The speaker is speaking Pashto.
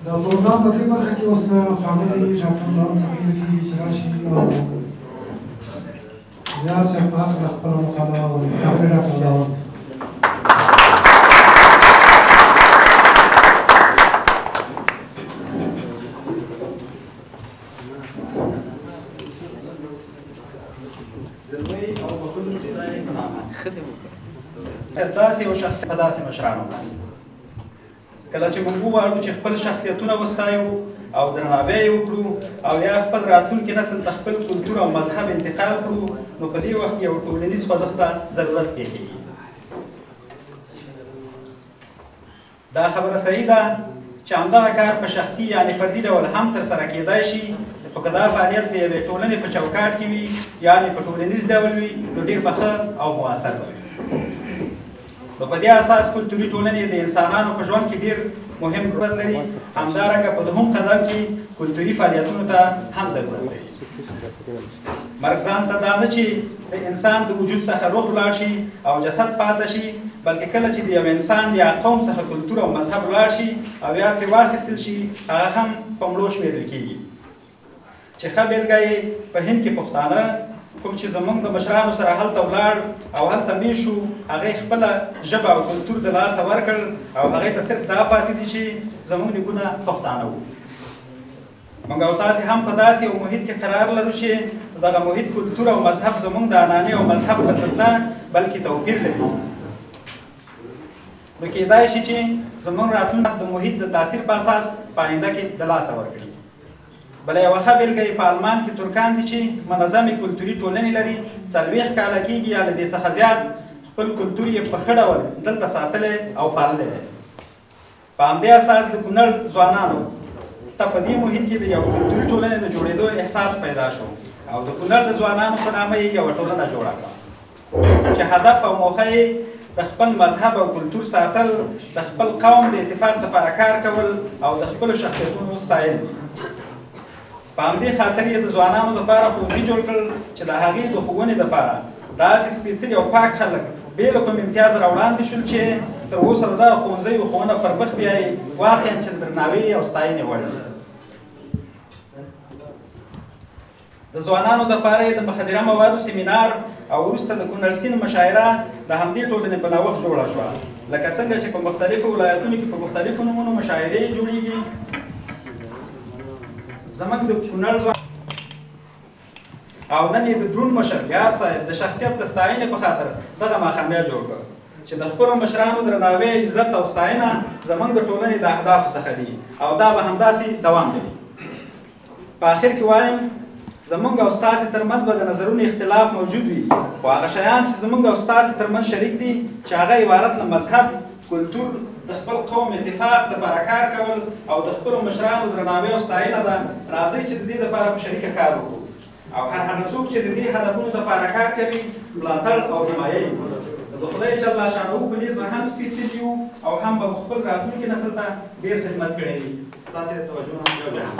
د پروګرام په دې برخه کې اوس ښاغلي ډاکټر نورم څخه هیله کېږي چې راشي او ریاض صاحب په هکله خپله مقاله واوري. ښاغلی ډاکټر نورم. داسې یو شخص په داسې مشرانو باندې کله چې موږ وغواړو چې خپل شخصیتونه وستایو او درناوی یې وکړو او یا خپل راتلونکي نسل ته خپل کلتور او مذهب انتقال کړو، نو په دې وخت کې یو ټولنیز خوځښت ته ضرورت پېښېږي. دا خبره صحیح ده چې همدغه کار په شخصي یعنې فردي ډول هم ترسره کېدای شي، خو که دا فعالیت د یوې ټولنې په چوکاټ کې وي یعنې په ټولنیز ډول وي، نو ډېر به ښه او مؤثر به وي. نو په دې اساس کلتوري ټولنې د انسانانو په ژوند کې ډېر مهم رول لري. همدارنګه په دوهم قدم کې کلتوري فعالیتونو ته هم ضرورت لري. مرګ ځان ته دا نه چې د انسان د وجود څخه روح ولاړ شي او جسد پاته شي، بلکې کله چې د یو انسان یا قوم څخه کلتور او مذهب ولاړ شي او یا ترې واخیستل شي، هغه هم په مړو شمېرل کېږي. چې ښه بېلګه یې په هند کې پښتانه کوم چې زمونږ د مشرانو سره هلته ولاړ او هلته مېشت شو، هغې خپله ژبه او کلتور د لاسه ورکړ او هغې ته صرف دا پاتې دي چې زمونږ نیکونه پښتانه وو. موږ او تاسې هم په داسې یو محیط کې قرار لرو چې دغه محیط کلتور او مذهب زمونږ د عنعنې او مذهب په ضد نه بلکې توپیر لري. نو کېدای شي چې زمونږ راتلونکی د محیط د تاثیر په اساس په آینده کې د لاسه ورکړي. بله یوه ښه بېلګه یې په آلمان کې ترکان دي چې منظمې کلتوري ټولنې لري، 40 کاله کېږي یا له دې څخه زیات خپل کلتور یې په ښه ډول دلته ساتلی او پاللی دی. په همدې اساس د کونړ ځوانانو ته په دې محیط کې د یو کلتوري ټولنې د جوړېدو احساس پیدا شو او د کونړ د ځوانانو په نامه یې یوه ټولنه جوړه کړه چې هدف او موخه یې د خپل مذهب او کلتور ساتل، د خپل قوم د اتفاق لپاره کار کول او د خپلو شخصیتونو ستایل دي. په همدې خاطر یې د ځوانانو لپاره ښوونځي جوړ کړل چې د هغې د ښوونې لپاره داسې سپېڅلي او پاک خلک بې له کوم امتیاز راوړاندې شول چې تر اوسه د دغه ښوونځیو ښوونه پر مخ بیایي، واقعا چې د درناوي او ستاینې وړ دي. د ځوانانو لپاره یې د مخدره موادو سیمینار او وروسته د کونړ سیند مشاعره د همدې ټولنې په نوښت جوړه شوه. لکه څنګه چې په مختلفو ولایتونو کې په مختلفو نومونو مشاعرې جوړیږي، زموږ د کونړ ځوان او نن یې د دروند مشر یار صاحب د شخصیت د ستاینې په خاطر دغه ماښامبیا جوړ کړ چې د خپلو مشرانو درناوی، عزت او ستاینه زموږ د ټولنې د اهدافو څخه دي او دا به همداسې دوام لري. په آخر کې وایم زموږ او ستاسې ترمنځ به د نظرونو اختلاف موجود وي، خو هغه شیان چې زموږ او ستاسې ترمنځ شریک دي چې هغه عبارت له مذهب، کلتور، د خپل قوم اتفاق دپاره کار کول او د خپلو مشرانو درناوی او ستاینه ده، راځئ چې د دې دپاره په شریکه کار وکړو او هر هغه څوک چې د دې هدفونو دپاره کار کوي ملاتړ او حمایه یې وکړو. د خدای جل شانه په نیز به هم سپېڅلي یو او هم به خپل راتلونکي نسل ته ډېر خدمت کړی وي. ستاسې د توجه نه یو جهان.